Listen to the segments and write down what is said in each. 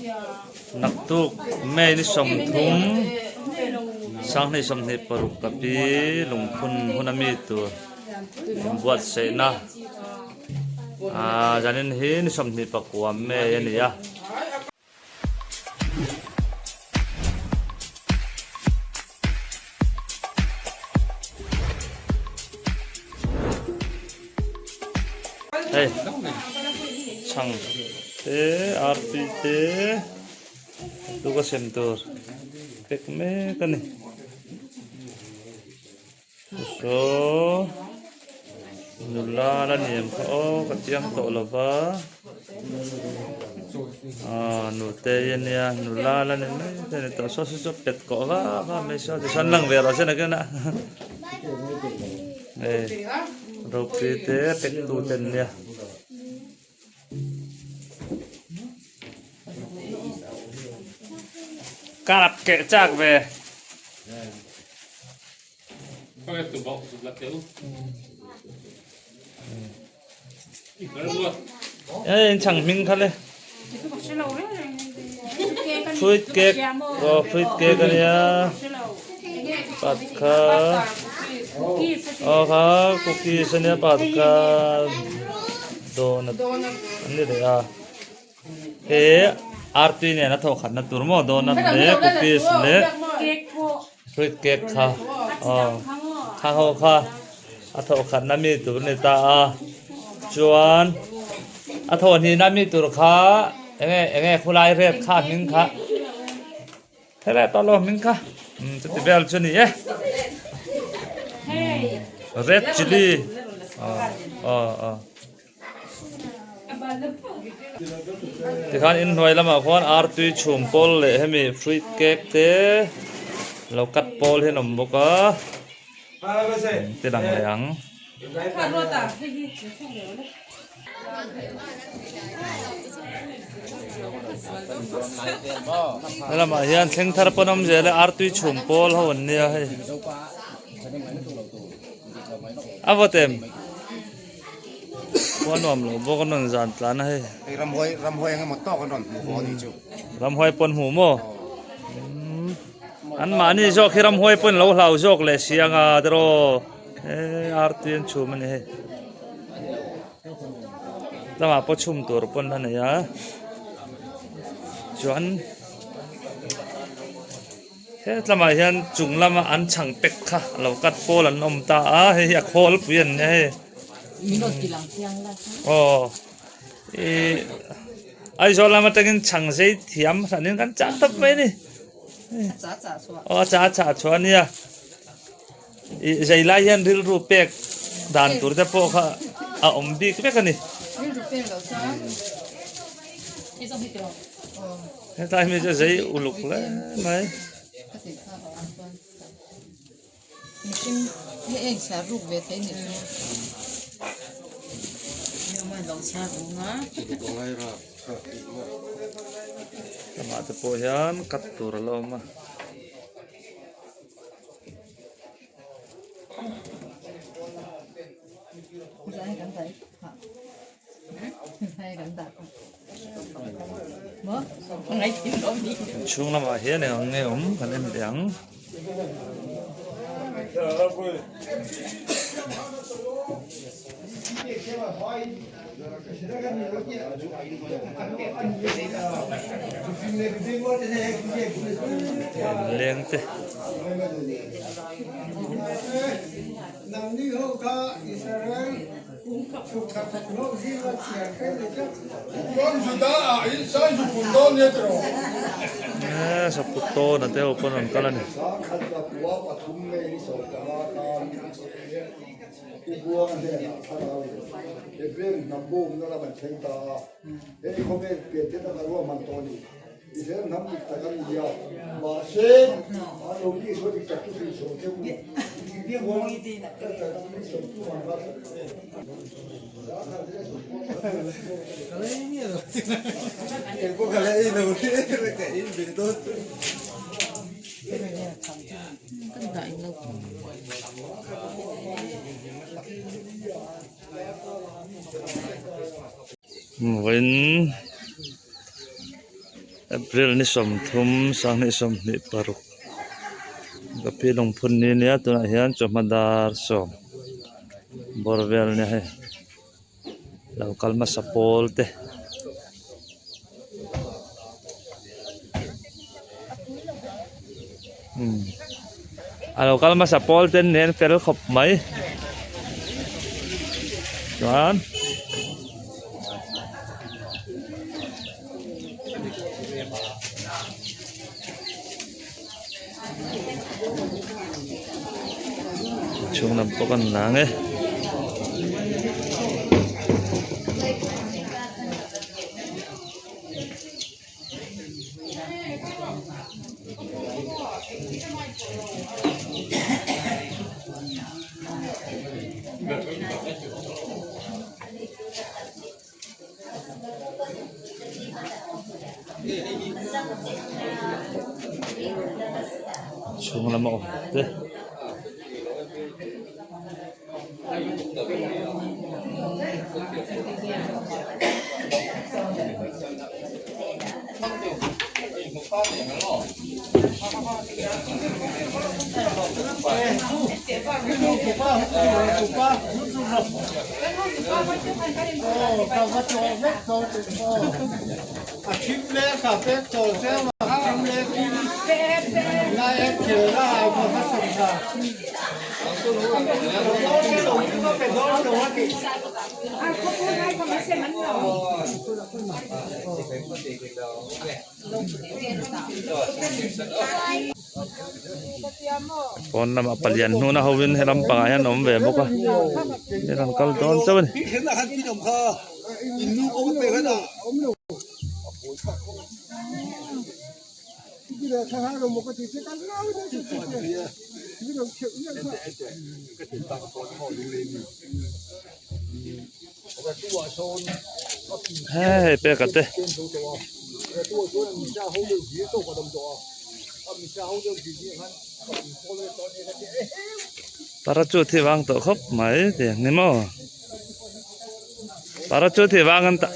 Naktuk May ni 30 2026 kapi lungphun hun a mi tur inbuatsaihna ah zanin hi ni 29 May a ni a. Hei chhang te artui te tuk a sem tur pek mek a ni saw nula la niam kha aw ka chiang tawh lo va ah nute hi ania nula la ni mai te a ni tawh saw saw pet kawh va va mai saw tichuan lang ve rawh se nakin a hei ropui te pek tu te an nia. Karap keh chak ve. Ê, chẳng minh kha le. Fruit cake, oh fruit cake ania. Pat kha. Oh kha cookies ania pat kha. Donut an ni leh a he artui nen a thawh khatna tur maw donut leh cookies leh fruit cake kha aw kha ho kha a thawh khatna mi tur a ni ta a chuan a thawh hnihna mi tur kha enge enge khulai red kha a hming kha helai tawh lo hming kha umm chuti vel chu a ni e red chilli aw aw aw. Tikhan inhnuai lamah khuan artui chhum pawl leh hemi fruit cake te lo cut pawl hi an awm bawk a ti lang leh ang. Helamah hian thleng thar pawn awm zel e artui chhum pawl ho an nia hei a vawt em. Khua nuam lo bawk an rawn zan tlan a hei. Hei ramhuai ramhuai eng emaw tawk an rawn hmu haw a nih chu. Ramhuai pawn hmu maw? An mahni zawk hi ramhuai pawn lo hlau zawk leh si anga tiraw he artui an chhum a ni hei. Tlangah pawh chhum tur pawn a nei a chuan. He tlamah hian chung lama an chhang pek kha a lo cut pawl an awm ta a hei hi a khawl pui an nia hei aw ih Aizawl lam atangin chhang zei thiam hranin kan chah tawp mai a ni aw a chah a chah chhuah a nia ih zei lai hian rilru pek dan tur te pawh kha a awm bik vek a ni. Hetlai mi chu zei uluk hle mai. Lamah te pawh hian cut tur a la awm a. Chhung lamah hian eng ang nge awm kan en leh ang. Leng te. Saput tawn a te ho pawn an kal a ni. Vawiin. April ni 30 2026 ka pi lungphun ni nia tunah hian chawhma dar sawm bawr vel nia hei lo kal hmasa pawl te. A lo kal hmasa pawl te nen fel khawp mai chuan chhung lam pawh kan lang e. Chhung lama awm te. Pawn lamah palian hnuna hovin he lampangah hian a awm ve bawk a hei an kal dawn chauh a ni. Hei peka te. Parachute hi vang tawh khawp mai tiang ni maw parachute hi vang an tah.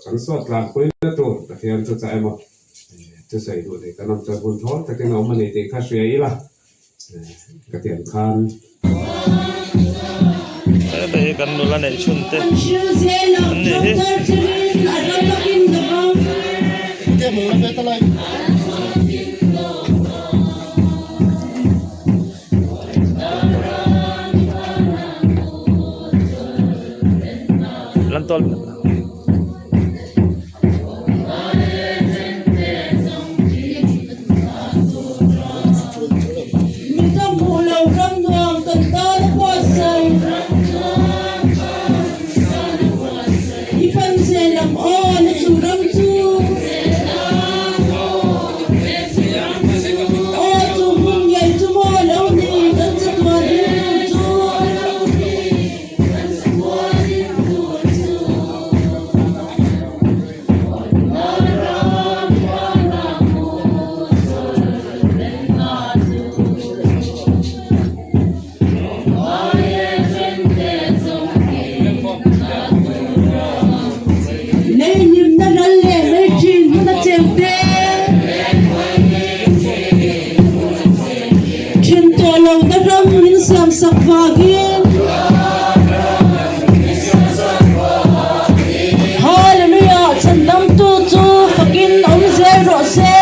Kan sawt tlanpui na tur Pathian chu chah emaw chu sawi duh nei kan awm chuan hun thawl takin a awm a ni tih kha hria ila ka ti ang khan. Heta hi kan nula neih chhun te an nih hi. Hallelujah chhandamtu chu fakin awm zel rawh se.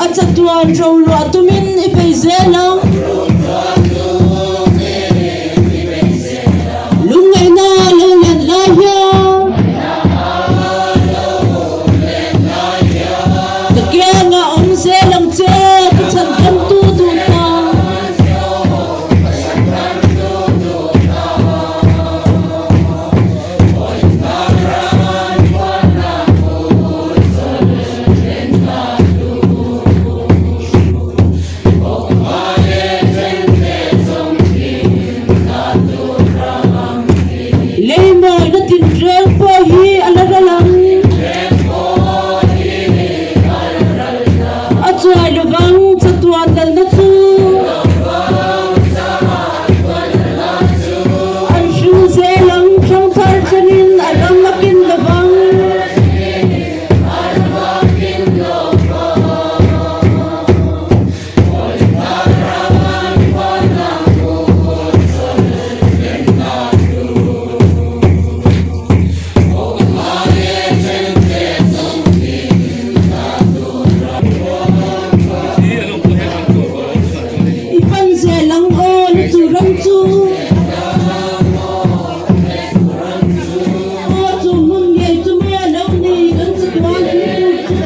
A chatuan ro luah i bei zel ang. Lungngaihna lo let lai hian. Ka kiangah awm zel ang che ka chhankamtu duh ta. Leimawina tinreng pawh hi a la ral ang. A chuai lovang chatuan lalna chu. An hring zel ang thangthar thlengin a ram a kin lovang. I pan zel ang aw na chu ram chu. Aw chu hmun ngei chu maw lo ni kan chatuan in tur chu.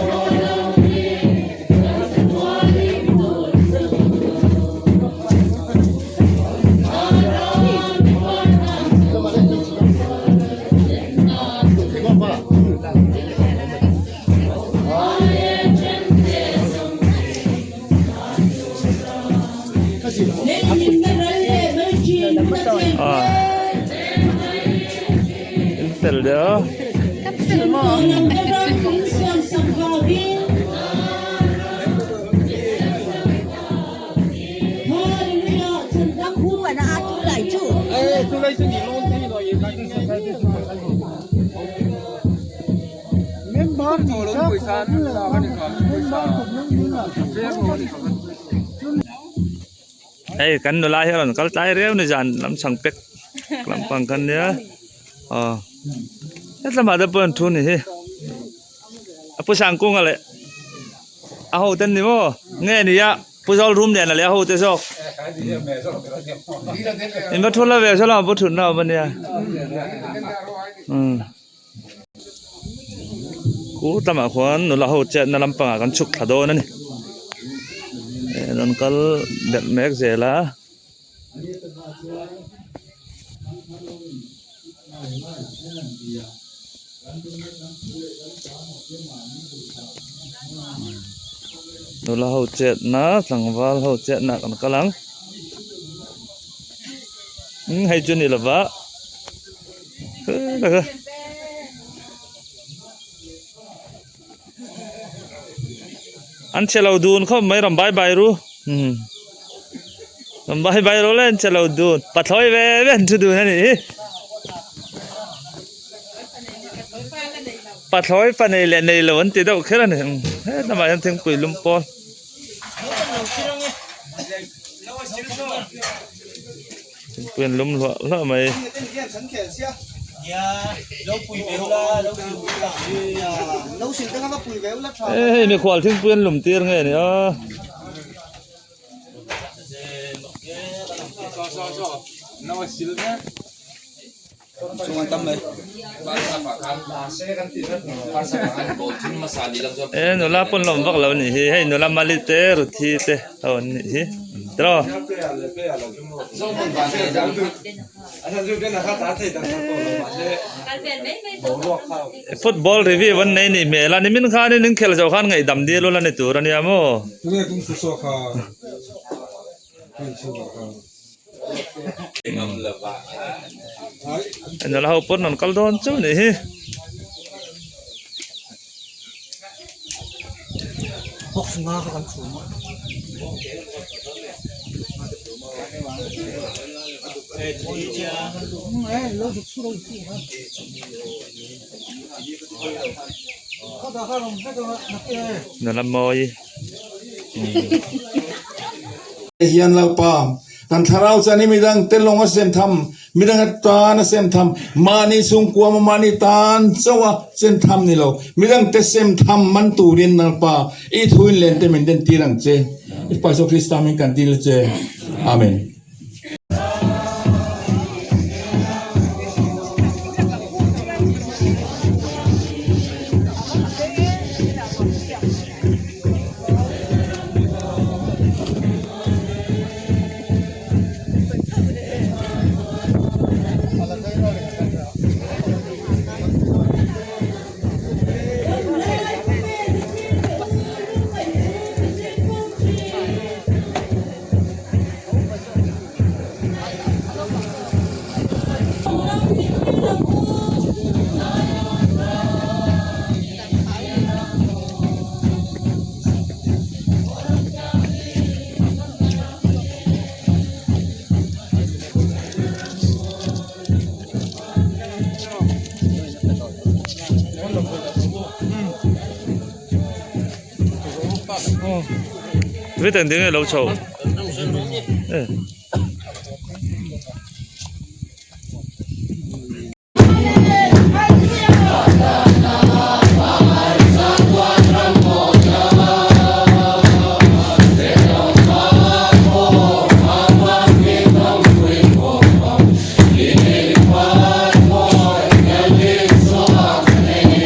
In fel deuh. Hei kan nula hi a rawn kal tlai riau ni zan lam chhang pek lampang khan nia aw hetlama te pawh an thu ni hi a pu sangkunga leh a ho te an ni maw nge ni a pu zawl rum lian a leh a ho te zawk in va thu la ve saw lamah pawh thutna a awm a nia umm. Khu lamah khuan nula ho chetna lampangah kan chhuk thla dawn a ni eh an rawn kal belh mek zel a. Nula ho chetna tlangval ho chetna kan kal ang hei chu ni lova. An che lo dun khawp mai rawn bai bai ru umm rawn bai bai ru le an che lo dun pathlawi ve ve an thu dun a nih hi pathlawi fa nei leh nei lo an ti deuh kher a ni hetlaiah hian thingpui lum pawl. Thingpui an lum hluah hluah mai. Hei mikhual thingpui an lum tir nge ni a. E nula pawn lawm vak lo a nih hi hei nula mali te ruthi te ho an nih hi tiraw. Football review an nei nih hmel a nimin khanin in khelh zawh khan ngaihdam dil ula ni tur a nia maw. Nula ho pawn rawn kal dawn chauh nih hi. Nula mawi. Hian Lalpa, kan thlarau chuan i midang te lawng a sem tham, midang atan a sem tham, mahni chhungkua maw mahni tan chauh a sem tham ni lo, midang te sem tham man turin Lalpa i thuin len te min den tir ang che. I Fapa Isua Krista hming kan dil che. Amen. Tui teng ding e lo chho.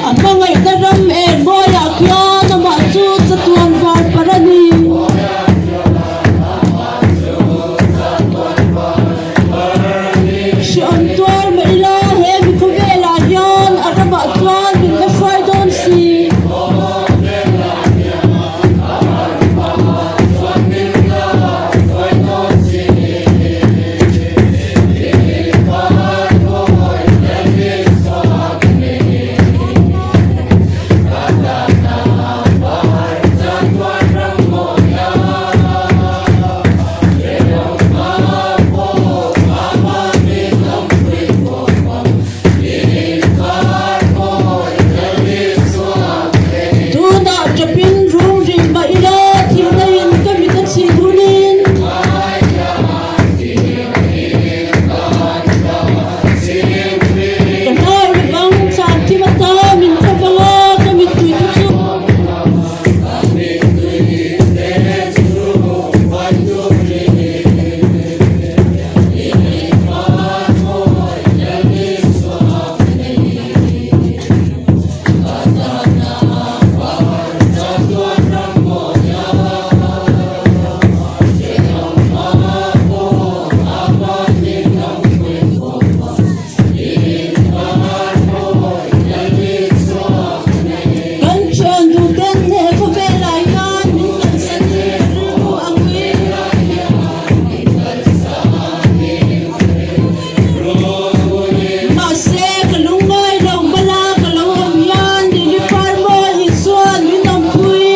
A hmangaihna ram en mawiah khian amah chu chatuan var par a ni. Hreawm tuar mah ila he mi khawvelah hian a ramah chuan min la hruai dawn si. Tunah ṭapin rung rih mah ila thihna in ka mit a chhin hunin. Ka hnar bang chhan thim ata min khaw vang a, ka mittui te chu. Kan thian duh ten he khawvelah hian min kalsan in ka rilru a ngui. Mahse, ka lungngai lo hmala ka lo awm hian Lily Parmaw hi chuan min awmpui.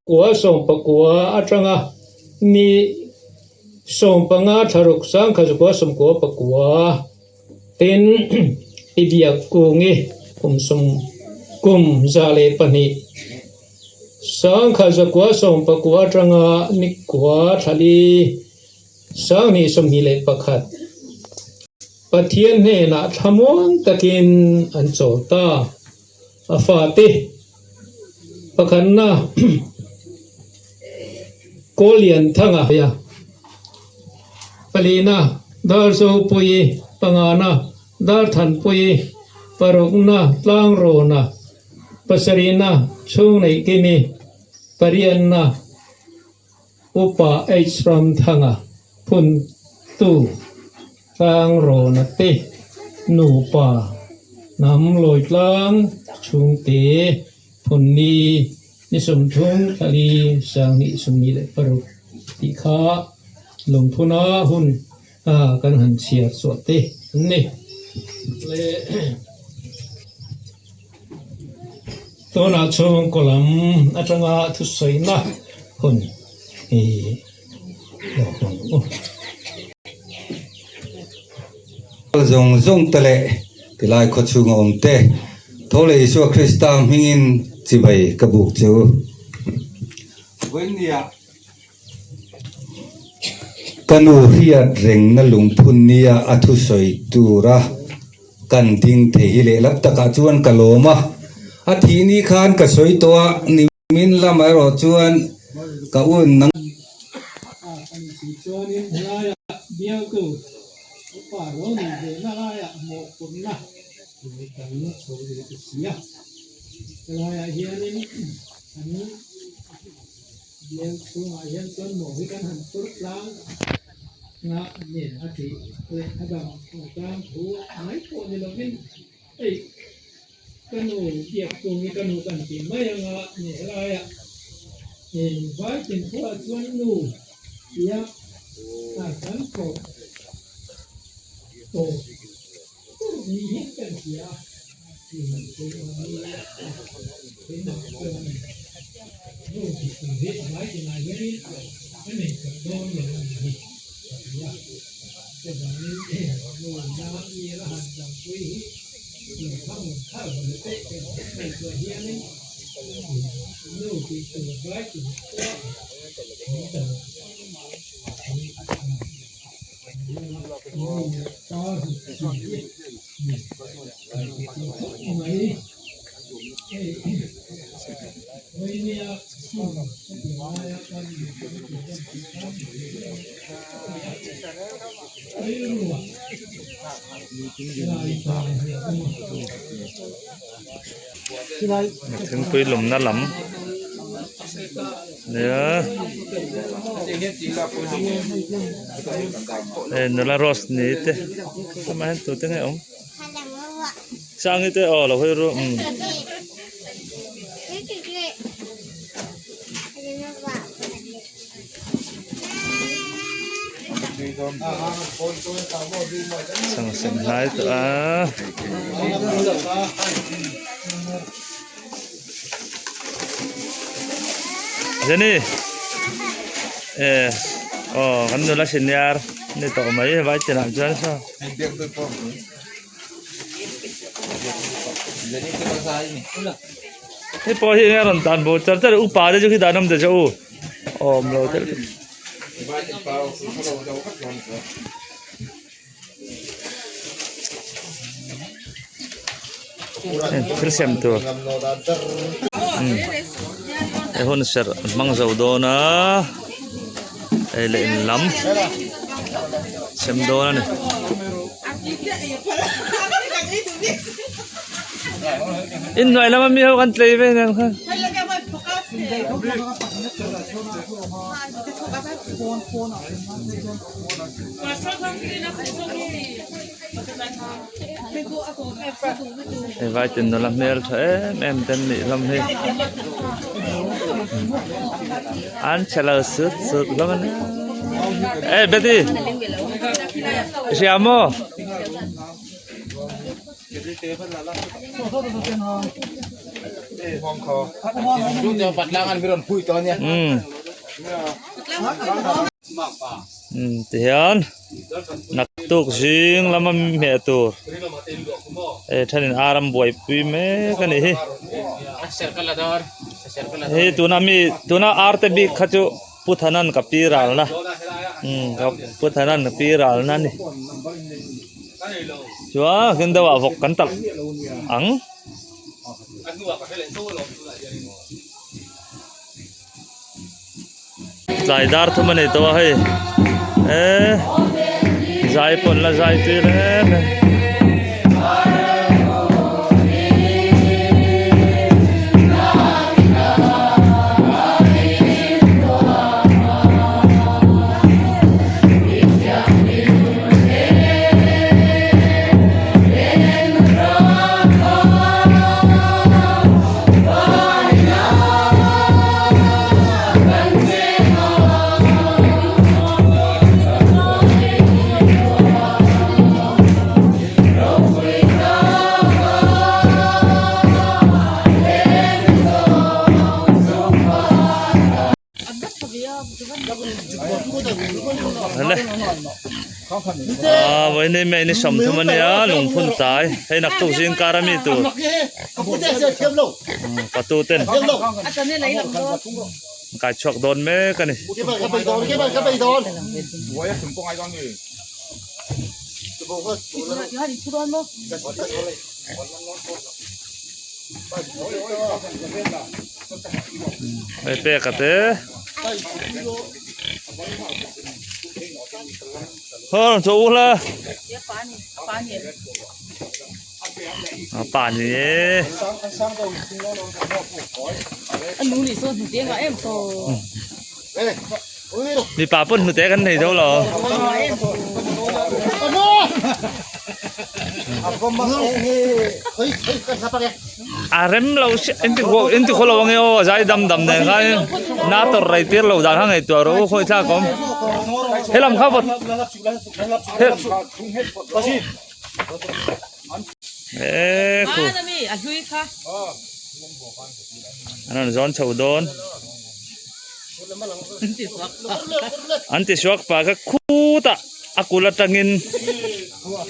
Kua sawmpakua atanga ni sawmpanga thlaruk sangkhat zakua sawmkua pakua tin i biak kungi kum sawm kum za leh pahnih sangkhat zakua sawmpakua atanga ni kua thlali Sanghnih 21 Pathian hnenah thlamuang takin an chawl ta. A fate pakhatna Kawlianthanga a, palina Darzopuii, pangana Darthanpuii, parukna Tlangrawna, pasarihna Chhungneihkimi, pariatna Upa H. Ramthanga phuntu Tlangrona te nupa hnam Lawitlang chhungte phunni ni 30 thla li 2026 tih kha lungphuna hun. kan han chhiar chhuah te an ni. Le tunah chhungkaw lam atanga thusawina hun hi lo hmang u. Zawng zawng te leh tilai khawchhunga awm te tho leh Isua Krista hmingin chibai ka buk che u. Vawinia ka nu hriat rengna lungphun nia a thusawi tura kan ding thei hi lehlam takah chuan ka lawm a, a thih ni khan ka sawi tawh a nimin lamah erawh chuan ka un nang. Bial chhungah hian chuan maw hi kan han phur tlang nga nge a tih leh a dang tlang thu mai pawh ni lovin hei ka nu biak kung hi ka nu kan tih mai anga ni helaiah in vai tin khuaah chuan nu tia a kan tawp tawp ni hian kan hria a. Thingpui lumna lam nia hei nula rose ni te hmai hian tute nge awm. Sangi te aw lo hawi ru umm. Sang sen hnai tawh a. Jenny eh aw kan nula senior ni tawh mai vai chenah chuan saw. Hei pawh hi enge a rawn dan bo char char upa te chu khi dan awm ta che u awm lo deuh deuh. Thil siam tur he hun serh an hmang zo dawn a hei leh in lam sem dawn a ni. Inhnuai lama mi ho kan tlei ve nen khan. Hei vai tin nula hmel tha em em te an nih hlawm hi. An chhe lo sut sut hlawm a nia. Ê Betty i hria maw? Umm tihian naktuk zing lama hmeh tur hei thenin ar an buaipui mek a nih hi hei tuna mi tuna ar te bik kha chu Pu Thanan ka pi ralna umm Pu Thanan ka pi ralna a ni chuan kin deuhah vawk kan talh ang. Tlai dar thum a nei tawh a hei eh zai pawh an la zai tir em em. Ah vawiin May ni 30 ania lungphun tlai hei naktuk zing kar ami tur patu ten kai chhuak dawn mek ani. Hei pek a te. Hơ chỗ u la. Pa ni. Mipa pawn hnute kan nei zo lo. A rem lo si inti khaw inti khaw lo ange aw a zai dam dam nen khan na tawrh rei tir lo dan kha ngaihtuah rawh u khawi thlak awm helam kha vawt e khu an rawn zawn chho dawn an ti suak pa kha khutah a kul atangin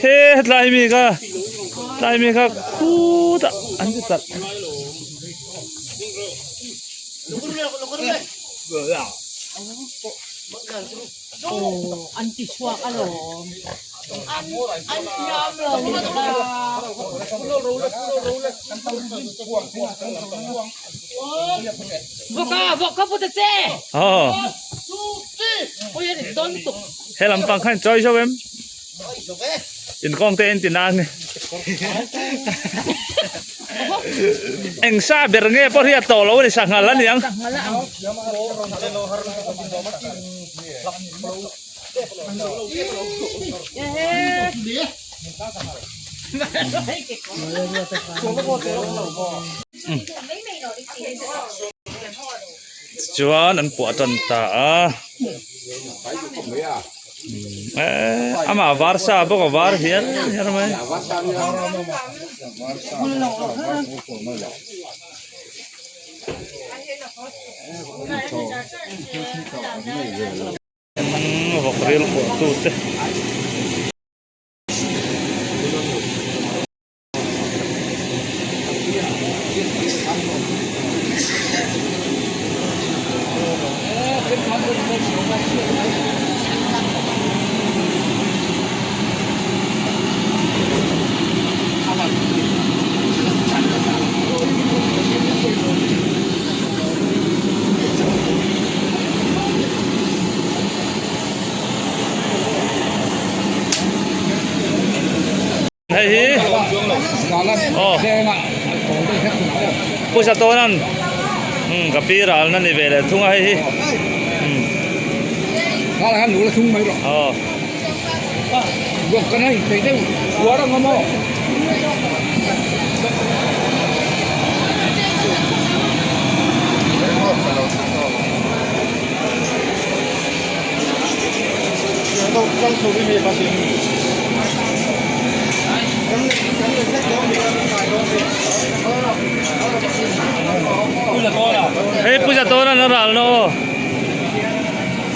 he tlai mi kha tlai mi kha khutah an ti talh. He lampang khan chawi zo em inkawng te en ti nan eng sa ber nge pawh hi a tawh lo a ni sanghal a niang. Chuan an puah tan ta a amah var sa bawk a var hial hial mai. Vawk ril pawh tu te. Hei hi aw Pu Satona'n umm ka pi ralna ni ve leh thung a hei hi umm aw. Hei puja tawna na ral na aw.